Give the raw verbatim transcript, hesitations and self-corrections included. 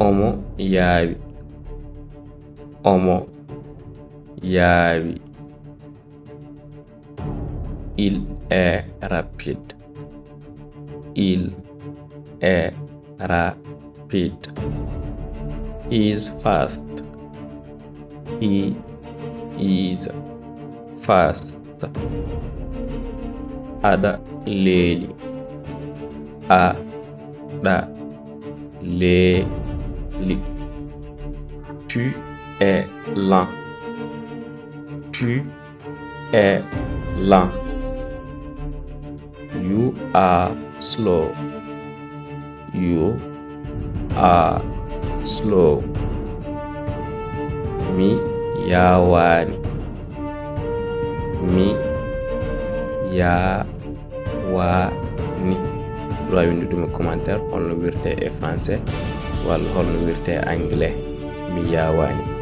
Omo yaawi. Omo yaawi. Il est rapide. Il est rapide. He is fast. He is fast. Aɗa leeli. Aɗa leeli. Tu es lent. Tu es lent. You are slow. You are slow. Mi yaawaani. Mi yaawaani. Aɗa waawi winndude mi commentaire holno wirte e français walla holno wirte e anglais. Mi yaawaani.